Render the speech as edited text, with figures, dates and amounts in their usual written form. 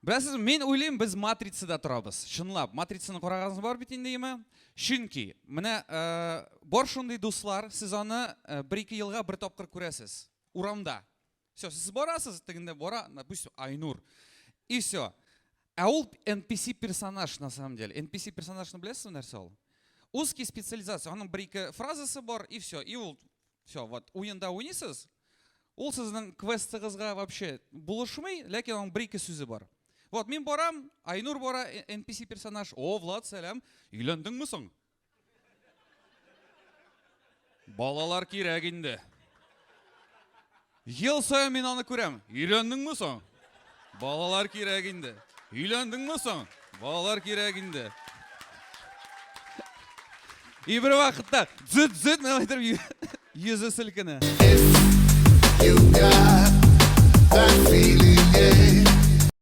Беләсезме, мин уйлыйм, без Матрицада торабыз. Чынлап, Матрицаны караганыгыз бар бит инде, яме? Чөнки менә э, бар шундый дуслар, сез аны э, бер-ике елга бер тапкыр күрәсез. Урамда. Все, сез барасыз, тегендә бара, допустим, Айнур. И все. Ә ул NPC персонаж на самом деле. NPC персонажны беләсезме нәрсә ул? Узкий специализация, аның бер-ике фразасы бар, и все. И ул все, вот уенда уйныйсыз, ул сезнең квестыгызга вообще булышмый, ләкин аның бер-ике сүзе бар. Вот мин барам, Айнур бара, NPC персонаж. О, Влад, сәлам. Өйләндеңме соң? Балалар кирәк инде. Ел саен мин аны күрәм. Өйләндеңме соң? Балалар кирәк инде. Өйләндеңме соң? Балалар кирәк инде. И бер вакытта зыт-зыт менә итеп йөзе селкенә. You got that feeling, yeah.